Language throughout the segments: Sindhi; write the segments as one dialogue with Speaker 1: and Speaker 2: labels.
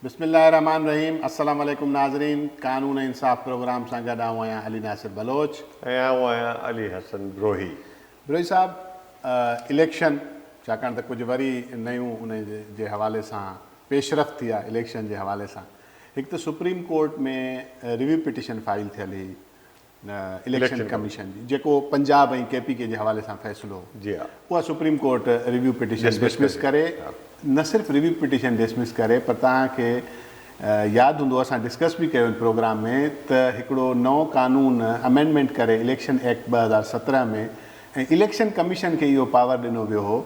Speaker 1: بسم الله الرحمٰن الرحيم السلام عليڪم ناظرين قانون ۽ انصاف پروگرام سان گڏ آئون آهيان علي ناصر بلوچ.
Speaker 2: ۽ آئون آهيان علي حسن بروهي.
Speaker 1: بروهي صاحب اليڪشن ڇاڪاڻ ته ڪجهه وري نيون ان جي حوالي سان پيش رفت ٿي آهي اليڪشن جي حوالي سان هڪ ته supreme court ۾ review petition file ٿيل هئي اليڪشن ڪميشن جي جيڪو پنجاب ۽ ڪي پي ڪي جي حوالي سان فيصلو هو
Speaker 2: جي ها
Speaker 1: اها supreme court review petition dismiss ڪري نه صرف ريويو پٽيشن ڊسمس ڪري پر توهان کي ياد هوندو اسان ڊسڪس به ڪيو ان پروگرام ۾ ته هڪڙو نئون قانون امينڊمينٽ ڪري اليڪشن ايڪٽ 2017 ۾ ۽ اليڪشن ڪميشن کي اهو پاور ڏنو ويو هو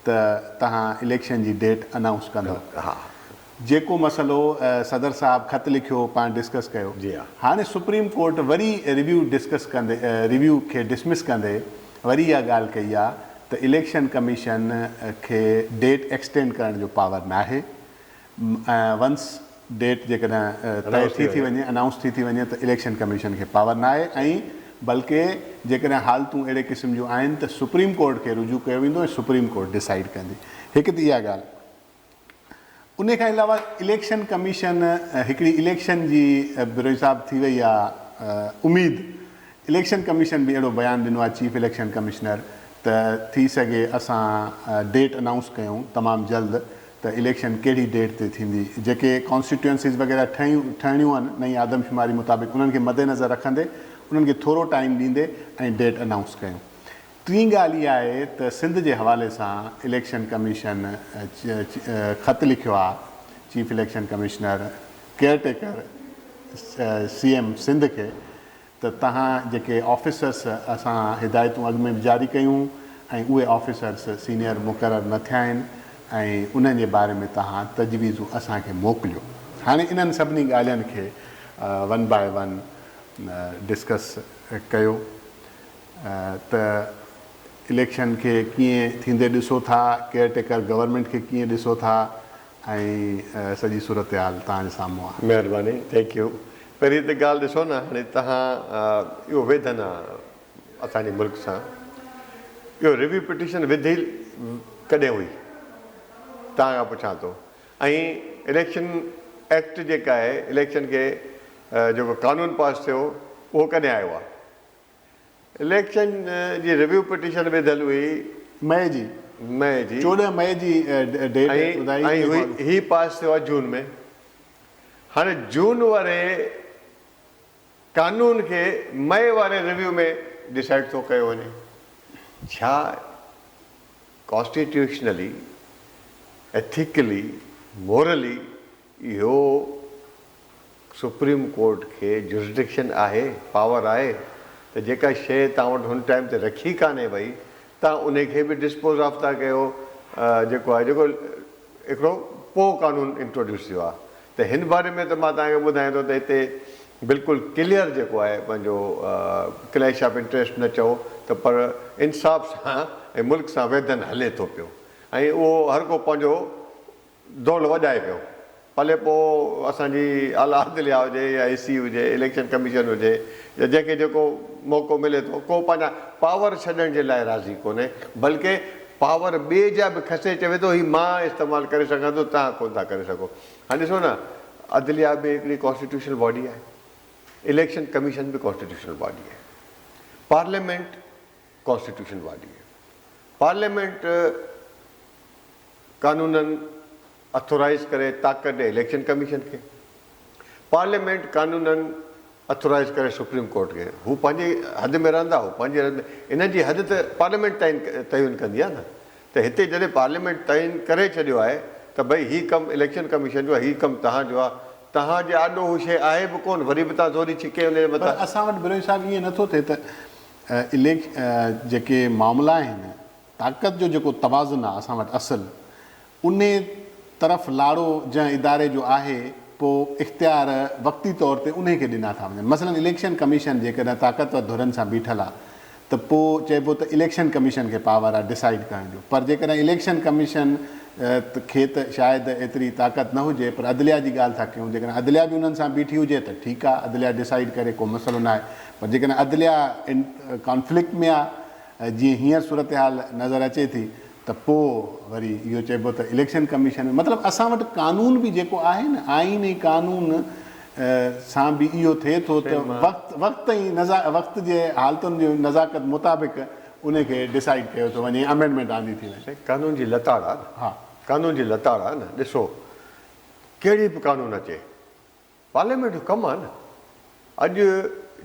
Speaker 1: ته توهان اليڪشن جي ڊيٽ انائونس ڪندو
Speaker 2: ها
Speaker 1: جيڪو مسئلو صدر صاحب خط لکيو پاڻ ڊسڪس ڪيو
Speaker 2: جي ها.
Speaker 1: هاڻي سپريم ڪورٽ وري ريويو ڊسڪس ڪندي ريويو کي ڊسمس ڪندي وري اها ڳالهه ڪئي آ ته اليڪشن ڪميشن کي ڊيٽ ايڪسٽينڊ ڪرڻ جو پاور ناهي ونس ڊيٽ جيڪڏهن طئي ٿي ٿي وڃي انائونس ٿي ٿي وڃي ته اليڪشن ڪميشن کي پاور ناهي ۽ بلڪه جيڪڏهن حالتون اهڙي قسم جون آهن ته سپريم ڪورٽ کي رجوع ڪيو ويندو ۽ سپريم ڪورٽ ڊسائيڊ ڪندي هڪ ته اها ڳالهه ان کان علاوه اليڪشن ڪميشن هڪڙي اليڪشن جي بروهي صاحب ٿي وئي آ اميد اليڪشن ڪميشن به اهڙو بيان ڏنو آ چيف اليڪشن ڪمشنر ته ٿي سگهي اسان ڊيٽ انائونس ڪيون تمام جلد ته اليڪشن ڪهڙي ڊيٽ تي ٿيندي جيڪي ڪانسٽيٽوئنسيز وغيره ٺهيون ٺهڻيون آهن نئين آدمشماري مطابق انهن کي مدنظر رکندي انهن کي ٿورو ٽائيم ڏيندي ۽ ڊيٽ انائونس ڪيون ٽين ڳالهه اها آهي ته سنڌ جي حوالي سان اليڪشن ڪميشن خط لکيو آهي chief election commissioner caretaker C M Sindh کي ته توهان جيڪي آفيسرس اسان هدايتون اڳ ۾ به جاري ڪيون ۽ اهي آفيسرس سينيئر مقرر نه ٿيا آهن ۽ انهن جي باري ۾ توهان تجويزون اسان کي موڪليو. هاڻي انهن سڀني ڳالهين کي ون باء ون ڊسڪس ڪيو. ته اليڪشن کي ڪيئن ٿيندي ڏسو ٿا، ڪيئر ٽيڪر گورنمينٽ کي ڪيئن ڏسو ٿا ۽ سڄي صورتحال توهان جي سامهون آهي.
Speaker 2: مهرباني thank you پهرين ته ڳالهه ڏسو نه هاڻي توهان اهو ويڌن آ اسان جي ملڪ سان اهو ريويو پٽيشن وڌي ڪڏهن هئي توهان کان پڇان ٿو ۽ اليڪشن ايڪٽ جيڪا آهي اليڪشن کي جيڪو قانون پاس ٿيو اهو ڪڏهن آيو آ. اليڪشن جي ريويو پٽيشن وڌل هئي.
Speaker 1: مئي جي.
Speaker 2: مئي جي.
Speaker 1: 14 مئي جي ڊيٽ ٻڌائي.
Speaker 2: ۽ هئي هي پاس ٿيو آهي جون ۾. هاڻي جون واري قانون کي مئي واري ريويو ۾ ڊسائيڊ ٿو ڪيو وڃي. ڇا ڪانسٽيٽيوشنلي، ايٿيڪلي، مورلي اهو سپريم ڪورٽ کي جورسڊڪشن آهي، پاور آهي ته جيڪا شيء توهان وٽ هن ٽائيم تي رکي ڪانهي وئي، توهان انهي کي به ڊسپوز آف ٿا ڪيو، جيڪو آهي جيڪو هڪڙو پوء قانون انٽروڊيوس ٿيو آهي ته هن باري ۾ ته مان توهان کي ٻڌايان ٿو ته هتي بلڪل ڪليئر جيڪو آهي پنهنجو ڪليش آف انٽريسٽ نه چئو ته پر انصاف سان ۽ ملڪ سان ويڌن هلي ٿو پيو ۽ اهو هر ڪو پنهنجو دول وڄائي پيو. ڀلي پوء اسان جي اعليٰ عدليه هجي يا اي سي هجي، اليڪشن ڪميشن هجي يا جنهن کي جيڪو موقعو ملي ٿو، ڪو پنهنجا پاور ڇڏڻ جي لاء راضي ڪونهي، بلڪه پاور ٻئي جا به کسي چوي ٿو هي مان استعمال ڪري سگهان ٿو، توهان ڪونه ٿا ڪري سگهو. هاڻي ڏسو نه عدليه به هڪڙي ڪانسٽيٽيوشنل باڊي آهي، اليڪشن ڪميشن به ڪانسٽيٽيوشنل باڊي آهي، پارليامينٽ ڪانسٽيٽيوشنل باڊي آهي، پارليامينٽ قانونن اٿورائيز ڪري طاقت ڏئي اليڪشن ڪميشن کي، پارليامينٽ قانونن اٿورائيز ڪري سپريم ڪورٽ کي، هو پنهنجي حد ۾ رهندا، هو پنهنجي حد ۾، انهن جي حد ته پارليامينٽ تعين تعين ڪندي آهي نه، ته هتي جڏهن پارليامينٽ تعين ڪري ڇڏيو آهي ته ڀئي هي ڪم اليڪشن ڪميشن جو آهي، هي ڪم توهان جو آهي، توهان جي آڏو هو شيء آهي به ڪونه، وري به توهان زوري ڇڪي ان جي
Speaker 1: پر
Speaker 2: مٿان.
Speaker 1: اسان وٽ بروهي صاحب ائين نٿو ٿئي ته اليڪ جيڪي معاملا آهن طاقت جو جيڪو توازن آ اسان وٽ اصل انهي طرف لاڙو جنهن اداري جو آهي پو اختيار وقتي طور تي انهي کي ڏنا ٿا وڃن مثلا اليڪشن ڪميشن جيڪڏهن طاقتور ڌرين سان بيٺل آ ته پو چئبو ته اليڪشن ڪميشن کي پاور آ ڊسائيڊ ڪرڻ جو پر جيڪڏهن اليڪشن ڪميشن کي ته شايد ايتري طاقت نه هجي پر عدليا جي ڳالهه ٿا ڪيون جيڪڏهن عدليا به انهن سان بيٺي هجي ته ٺيڪ آ عدليا ڊسائيڊ ڪري ڪو مسئلو ناهي پر جيڪڏهن عدليا ڪانفلڪٽ ۾ آ جيئن هينئر صورتحال نظر اچي ٿي ته پوء وري اهو چئبو ته اليڪشن ڪميشن ۾ مطلب اسان وٽ قانون به جيڪو آهي نه آئين ۽ قانون سان به اهو ٿئي ٿو ته وقت وقت ۽ نزا وقت جي حالتن جي نزاڪت مطابق ان کي ڊسائيڊ ڪيو ٿو وڃي ۽ امينڊمينٽ آندي ٿي وڃي.
Speaker 2: سائين قانون جي لتاڙ آ نه.
Speaker 1: ها.
Speaker 2: قانون جي لتاڙ آ نه ڏسو ڪهڙي به قانون اچي پارليامينٽ جو ڪم آ نه اڄ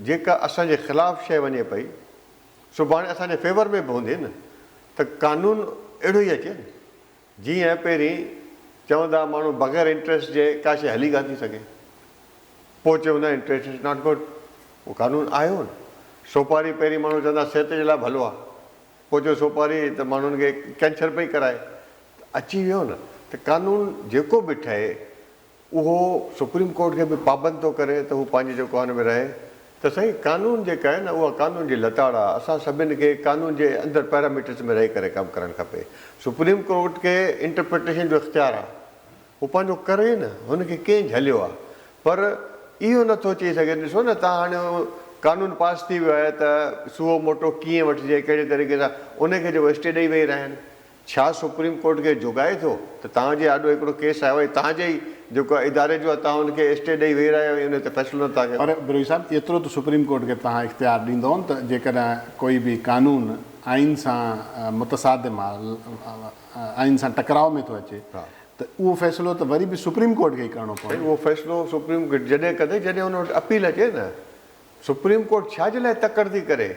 Speaker 2: جيڪا اسان جي خلاف شيء وڃي پئي سڀاڻي اسان جي فيور ۾ به هوندي نه ته قانون اهڙو ئي اچي نه جيئن پهرين چوندا ماڻهو بغير انٽريسٽ جي ڪا شيء هلي ڪانه ٿي سگهي پوء چوندا انٽريسٽ is not good اهو قانون آيو نه سوپاري پهرين ماڻهو چوندا صحت جي لاء ڀلو آ پوء چيو سوپاري ته ماڻهن کي ڪينسر پئي ڪرائي ته اچي ويو نه ته قانون جيڪو به ٺهي اهو سپريم ڪورٽ کي به پابند ٿو ڪري ته هو پنهنجي جيڪو آهي ان ۾ رهي ته سائين قانون جيڪا آهي نه اها قانون جي لتاڙ آهي اسان سڀن کي قانون جي اندر پيراميٽرز ۾ رهي ڪري ڪم ڪرڻ کپي سپريم ڪورٽ کي انٽرپريٽيشن جو اختيار آهي هو پنهنجو ڪري نه هن کي ڪنهن جهليو آهي پر اهو نه ٿو چئي سگهي ڏسو نه تهان هاڻي قانون پاس ٿي ويو آهي ته سوئو موٽو ڪيئن وٺجي ڪهڙي طريقي سان ان کي جيڪو اسٽي ڏئي ويهي رهيا آهن ڇا سپريم ڪورٽ کي جوڳائي ٿو ته توهان جي آڏو هڪڙو ڪيس آيو آهي توهان جي ئي جيڪو اداري جو آهي توهان ان کي اسٽي ڏئي ويهي رهيا آهيو ۽ ان تي فيصلو نه ٿا ڪيو.
Speaker 1: پر بروهي صاحب ايترو ته سپريم ڪورٽ کي توهان اختيار ڏيندؤ نه ته جيڪڏهن ڪوئي به قانون آئين سان متصادم آهي آئين سان ٽڪراء ۾ ٿو اچي ته اهو فيصلو ته وري به سپريم ڪورٽ کي ئي ڪرڻو پوندو.
Speaker 2: سائين اهو فيصلو سپريم ڪورٽ جڏهن ڪندي جڏهن ان وٽ اپيل اچي نه سپريم ڪورٽ ڇا جي لاء تڪڙ ٿي ڪري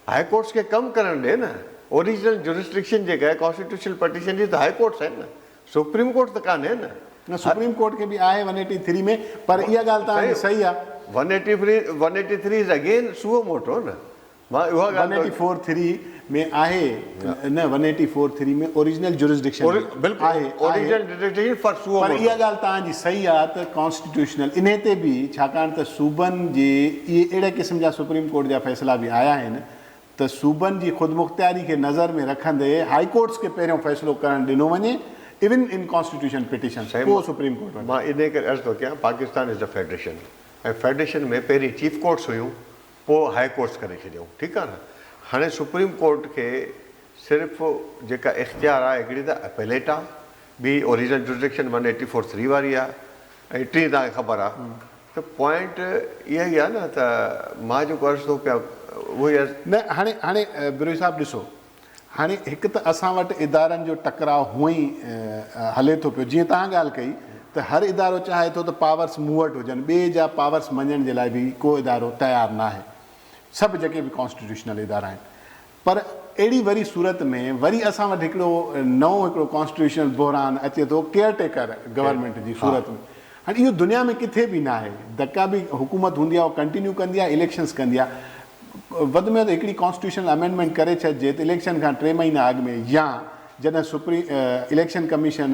Speaker 2: هاء ڪورٽس کي ڪم ڪرڻ ڏي نه، اوريجنل جورسڊڪشن جيڪا آهي ڪانسٽيٽيوشنل پٽيشن جي ته هاء ڪورٽس آهن نه، سپريم ڪورٽ ته ڪانهي نه.
Speaker 1: نه سپريم ڪورٽ کي به آهي ون ايٽي ٿري ۾ پر اها ڳالهه توهان جي صحيح آهي.
Speaker 2: One eighty three, one eighty three is again suo motu نه، مان اها
Speaker 1: ڳالهه ون ايٽي فور ٿري ۾ آهي نه one eighty four three ۾ original jurisdiction
Speaker 2: بلڪل آهي اوريجنل جورسڊڪشن فار سوئو
Speaker 1: موٽو. پر اها ڳالهه توهان جي صحيح آهي ته ڪانسٽيٽيوشنل انهي تي به ڇاڪاڻ ته صوبن جي اهي اهڙي قسم جا سپريم ڪورٽ جا فيصلا به آيا آهن ته صوبن جي خودمختياري کي نظر ۾ رکندي هائي ڪورٽس کي پهريون فيصلو ڪرڻ ڏنو وڃي ايون ان ڪانسٽيٽيوشن پٽيشنس پوء سپريم ڪورٽ وٽ.
Speaker 2: مان انهي ڪري عرض ٿو ڪيان پاڪستان از ا فيڊريشن ۽ فيڊريشن ۾ پهرين چيف ڪورٽس هيون پوء هائي ڪورٽس ڪري ڇڏيائون ٺيڪ آهي نه هاڻي سپريم ڪورٽ کي صرف جيڪا اختيار آهي هڪڙي ته اپيليٽ آهي ٻي original jurisdiction one eighty four three واري آهي ۽ ٽين توهان کي خبر آهي ته پوائنٽ اها ئي آهي نه ته مان جيڪو عرض ٿو ڪيان اهو ئي عرض.
Speaker 1: نه هاڻي هاڻي بروهي صاحب ڏسو هاڻي هڪ ته اسان وٽ ادارن جو ٽڪراء هونئن ئي هلي ٿو پيو جيئن توهان ڳالهه ڪئي ته هر ادارو چاهي ٿو ته پاورس مون وٽ هجن ٻئي جا پاورس مڃڻ جي لاء به ڪو ادارو تيار ناهي سڀ جيڪي به ڪانسٽيٽيوشنل ادارا آهن پر اهڙي وري صورت ۾ وري اسان وٽ هڪڙو نئون هڪڙو ڪانسٽيٽيوشنل بحران اچي ٿو ڪيئر ٽيڪر گورنمينٽ جي صورت ۾ هاڻي اهو دنيا ۾ ڪٿي به ناهي دڪا به حڪومت هوندي آهي اها ڪنٽينيو ڪندي آهي اليڪشنس ڪندي آهي وڌ ۾ وڌ هڪڙي ڪانسٽيٽيوشنل امينڊمينٽ ڪري ڇڏجي ته اليڪشن کان ٽي مهينا اڳ ۾ يا جڏهن سپريم اليڪشن ڪميشن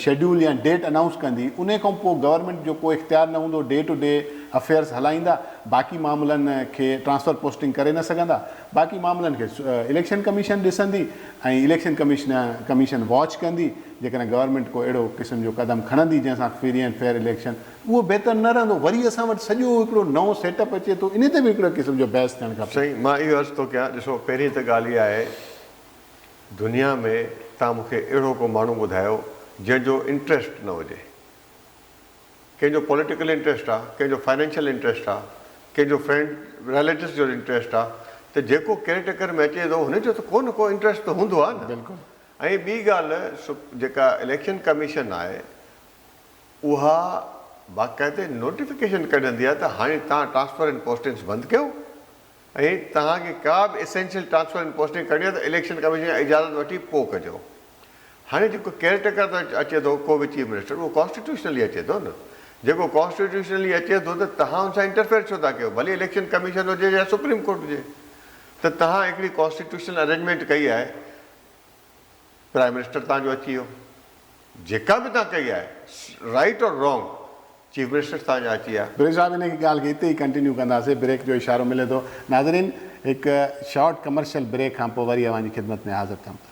Speaker 1: شيڊيول يا ڊيٽ انائونس ڪندي انهي کان پوء گورنمينٽ جو ڪو اختيار نه هوندو ڊي ٽو ڊي افيئرس هلائيندا باقي معاملن کي ٽرانسفر پوسٽنگ ڪري نه سگهندا باقي معاملن کي اليڪشن ڪميشن ڏسندي ۽ اليڪشن ڪميشن ڪميشن واچ ڪندي جيڪڏهن گورنمينٽ ڪو اهڙو قسم جو قدم کڻندي جنهن سان فري اينڊ فيئر اليڪشن اهو بهتر نه رهندو وري اسان وٽ سڄو هڪڙو نئون سيٽ اپ اچي ٿو انهي تي به هڪڙو قسم جو بحث ٿيڻ کپي.
Speaker 2: سائين مان اهو عرض ٿو ڪيان ڏسو پهرين ته ڳالهه اها آهي دنيا ۾ توهان مون کي اهڙو ڪو ماڻهو ٻڌايو جنهن جو انٽريسٽ نه هجي. ڪنهن جو پوليٽيڪل انٽريسٽ آ، ڪنهن جو فائنينشل انٽريسٽ آ، ڪنهن جو فرينڊ رليٽوز جو انٽريسٽ آ ته جيڪو ڪيئر ٽيڪر ۾ اچي ٿو هن جو ته ڪو نه ڪو انٽريسٽ ته هوندو آ نه.
Speaker 1: بلڪل.
Speaker 2: ۽ ٻي ڳالهه جيڪا اليڪشن ڪميشن آهي اها باقاعدي نوٽيفڪيشن ڪڍندي آ ته هاڻي توهان ٽرانسفر اينڊ پوسٽنگس بند ڪيو ۽ توهان کي ڪا به ايسينشل ٽرانسفر اينڊ پوسٽنگ ڪرڻي آهي ته اليڪشن ڪميشن کان اجازت وٺي پوء ڪجو. هاڻي جيڪو ڪيئر ٽيڪر ٿو اچي ٿو ڪو به چيف منسٽر اهو ڪانسٽيٽيوشنلي اچي ٿو نه. جيڪو ڪانسٽيٽيوشنلي اچي ٿو ته توهان ان سان انٽرفيئر ڇو ٿا ڪيو ڀلي اليڪشن ڪميشن هجي يا سپريم ڪورٽ هجي ته توهان هڪڙي ڪانسٽيٽيوشنل ارينجمينٽ ڪئي آهي پرائم منسٽر توهان جو اچي ويو جيڪا به توهان ڪئي آهي right or wrong chief minister توهان جا اچي ويا.
Speaker 1: بريڪ صاحب ان ڳالهه کي اتي ئي ڪنٽينيو ڪنداسين بريڪ جو اشارو ملي ٿو ناظرين هڪ شارٽ ڪمرشل بريڪ کان پوء وري اوهان جي خدمت ۾ حاضر ٿيون ٿا.